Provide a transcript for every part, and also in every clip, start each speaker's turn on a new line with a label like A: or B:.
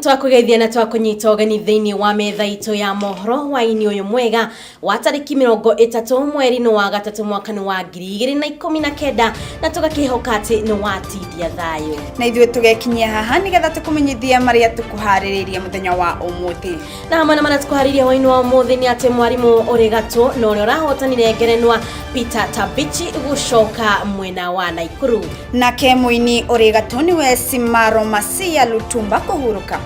A: Twakugeithia na twakunyita ũgeni thĩinĩ wa metha itũ ya mohoro hwaĩ-inĩ ũyũ mwega wa tarĩki 30 mweri-inĩ wa gatatũ mwaka-inĩ wa 2019, na tũgakĩhoka atĩ nĩ watindia thayũ.
B: Na ithuĩ tũgekinyia haha nĩgetha tũkũmenyithie marĩa tũkũharĩrĩirie mũthenya wa ũmũthĩ.
A: Na hamwe na marĩa tũkũharĩrĩria hwaĩ-inĩ wa ũmũthĩ nĩ atĩ mwarimũ ũrĩ gatũ na ũrĩa ũrahotanire ngerenwa Peter Tabichi gũcoka mwena wa Naikuru.
B: Nake mũini ũrĩ gatũ nĩwe Simaro Masia Lutumba kũhurũka.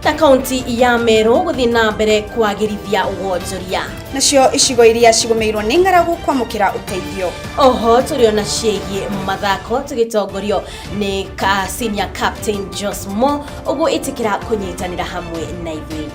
A: Na kaunti ya Meru gũthiĩ na mbere kwagĩrithia wonjoria.
B: Nacio icigo iria cigũmĩirwo nĩ ng'aragu kwamũkĩra ũteithio.
A: Oho tũrĩ ona ciĩgiĩ mathako tũgĩtongorio nĩ ka senior captain Jos Mo, ũguo ĩtĩkĩra kũnyitanĩra hamwe na ithuĩ.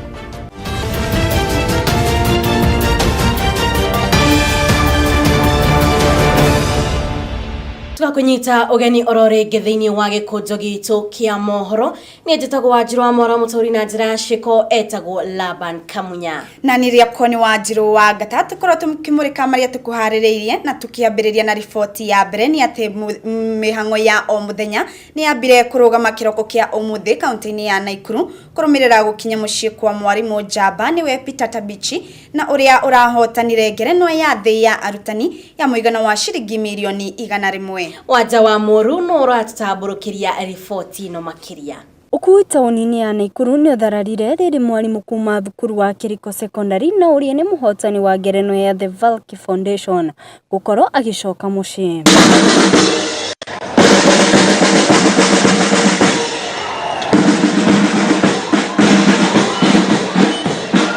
A: Tũgakũnyita ũgeni oro rĩngĩ thĩinĩ wa gĩkũnjo gitũ kĩa mohoro. Niĩ njĩtagwo Wanjirũ wa Mwara Mũtũri, na njĩra ya ciĩko etagwo Laban Kamunya.
B: Na niĩ rĩakwa nĩ Wanjirũ wa Ngata. Tũkorwo tũkĩmũrĩka marĩa tũkũharĩrĩirie, na tũkĩambĩrĩria na riboti ya mbere nĩ atĩ mĩhang'o ya o mũthenya nĩ yambire kũrũgama kĩroko kĩa ũmũthĩ kaunti-inĩ ya Naikuru kũrũmĩrĩra gũkinya mũciĩ kwa mwarimũ njamba nĩwe Peter Tabichi, na ũrĩa ũrahotanire ngerenwa ya thĩ ya arutani ya mũigana wa ciringi mirioni 100.
A: Wanja wa Mũru no ũratũtambũrũkĩria riboti ĩno makĩria.
C: Ũkui taũni-inĩ ya Naikuru nĩ ũthararire rĩrĩ mwarimũ kuma thukuru wa Kĩriko Secondary na ũrĩa nĩ mũhotani wa ngerenwa ya The Valky Foundation gũkorwo agĩcoka mũciĩ.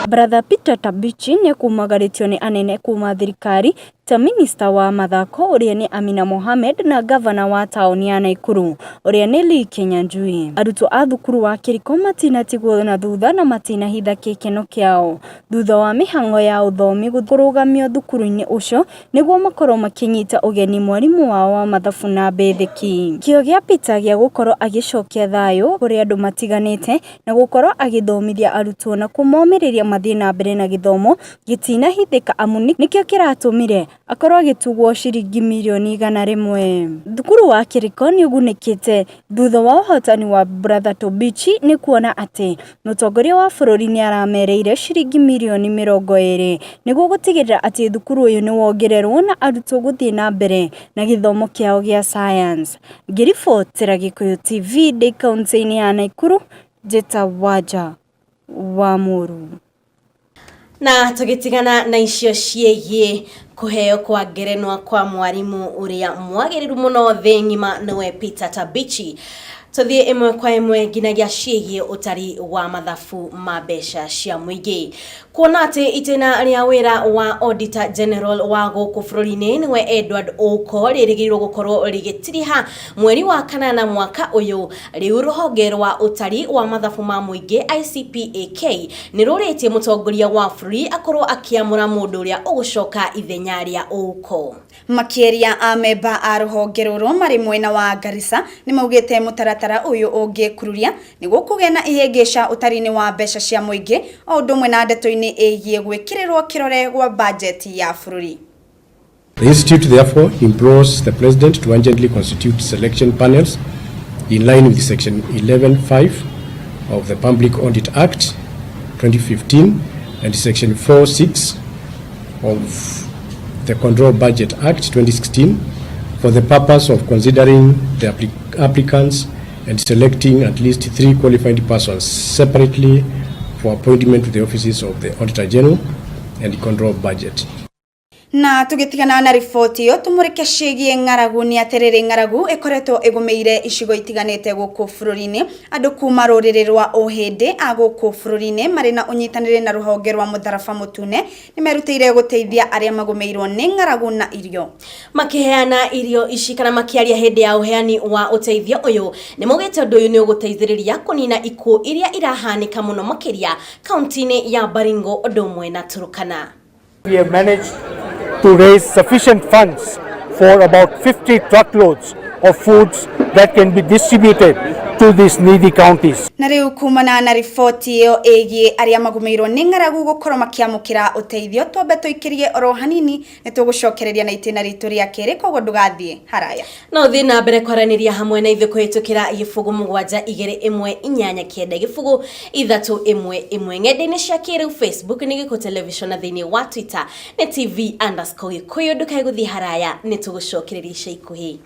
C: Brother Peter Tabichi nĩ kumagarĩtio nĩ anene kuma thirikari ta minista wa mathako ũrĩa nĩ Amina Mohamed na gavana wa taũni ya Naikuru ũrĩa nĩ Lee Kinyanjui. Arutwo a thukuru wa Kĩriko matinatigwo na thutha na matinahitha gĩkeno kĩao thutha wa mĩhang'o ya ũthomi kũrũgamio thukuru-inĩ ũcio nĩguo makorwo makĩnyita ũgeni mwarimũ wao wa mathabu na mbĩthĩki. Kĩo gĩa Peter gĩa gũkorwo agĩcokia thayũ kũrĩ andũ matiganĩte na gũkorwo agĩthomithia arutwo na kũmomĩrĩria mathiĩ na mbere na gĩthomo gĩtinahithĩka, amu nĩkĩo kĩratũmire akorwo agĩtugwo ciringi mirioni 100. Thukuru wa Kĩriko nĩ ũgunĩkĩte thutha wa ũhotani wa Brother Tobichi nĩ kuona atĩ mũtongoria wa bũrũri nĩ aramereire ciringi mirioni 20 nĩguo gũtigĩrĩra atĩ thukuru ũyũ nĩ wongererwo na arutwo gũthiĩ na mbere na gĩthomo kĩao gĩa science. Ngĩribotera Gĩkũyũ TV ndĩ kaunti-inĩ ya Naikuru, njĩta Wanja wa Mũru.
A: Na tũgĩtigana na icio ciĩgiĩ kũheo kwa ngerenwa kwa mwarimũ ũrĩa mwagĩrĩru mũno thĩ ng'ima nĩwe Peter Tabichi, tũthiĩ ĩmwe kwa ĩmwe nginyagia ciĩgiĩ ũtari wa mathabu ma mbeca cia mũingĩ, kuona atĩ itĩna rĩa wĩra wa Auditor General wa gũkũ bũrũri-inĩ nĩwe Edward Ouko rĩrĩgĩrĩirwo gũkorwo rĩgĩtiriha mweri wa kanana mwaka ũyũ. Rĩu rũhonge rwa ũtari wa mathabu ma mũingĩ ICPAK nĩ rũrĩtie mũtongoria wa bũrũri akorwo akĩamũra mũndũ ũrĩa ũgũcoka ithenya rĩa Ouko.
B: Makĩria a memba a rũhonge rũrũ marĩ mwena wa Garissa nĩ maugĩte mũtaratara ũyũ ũngĩkururia nĩ gũkũgĩa na ihĩngĩca ũtari-inĩ wa mbeca cia mũingĩ, o ũndũ ũmwe na ndeto-inĩ ĩgiĩ gwĩkĩrĩrwo kĩrore gwa bajeti ya bũrũri.
D: The Institute therefore implores the President to urgently constitute selection panels in line with Section 11.5 of the Public Audit Act 2015 and Section 4.6 of the Control Budget Act 2016 for the purpose of considering the applicants and selecting at least three qualified persons separately for appointment to the offices of the Auditor General and Control of Budget.
B: Na tũgĩtigana na riboti ĩyo, tũmũrĩke ciĩgiĩ ng'aragu. Nĩ atĩrĩrĩ, ng'aragu ĩkoretwo ĩgũmĩire icigo itiganĩte gũkũ bũrũri-inĩ. Andũ kuma rũrĩrĩ rwa ũhĩndĩ a gũkũ bũrũri-inĩ marĩ na ũnyitanĩri na rũhonge rwa mũtharaba mũtune nĩ merutĩire gũteithia arĩa magũmĩirwo nĩ ng'aragu na irio.
A: Makiheana irio ici kana makiaria hĩndĩ ya ũheani wa ũteithio ũyũ, nĩ maugĩte ũndũ ũyũ nĩ ũgũteithĩrĩria kũnina ikuũ iria irahanĩka mũno makĩria kaunti-inĩ ya Baringo ũndũ ũmwe na Turkana.
E: We have managed to raise sufficient funds for about 50 truckloads of foods that can be distributed to these needy counties.
B: Na rĩu kumana na riboti ĩyo ĩgiĩ arĩa magũmĩirwo nĩ ng'aragu gũkorwo makĩamũkĩra ũteithio, twambe tũikĩrie oro hanini, nĩ tũgũcokereria na itĩna ritũ rĩa kerĩ, koguo ndũgathiĩ haraya.
A: No ũthiĩ na mbere kwaranĩria hamwe na ithuĩ kũhĩtũkĩra 072189031 ng'enda-inĩ cia kĩrĩu. Facebook nĩ Gĩkũ Television na thĩinĩ wa Twitter nĩ TV_Gĩkũyũ. Ndũkae gũthiĩ haraya, nĩ tũgũcokereria ica ikuhĩ.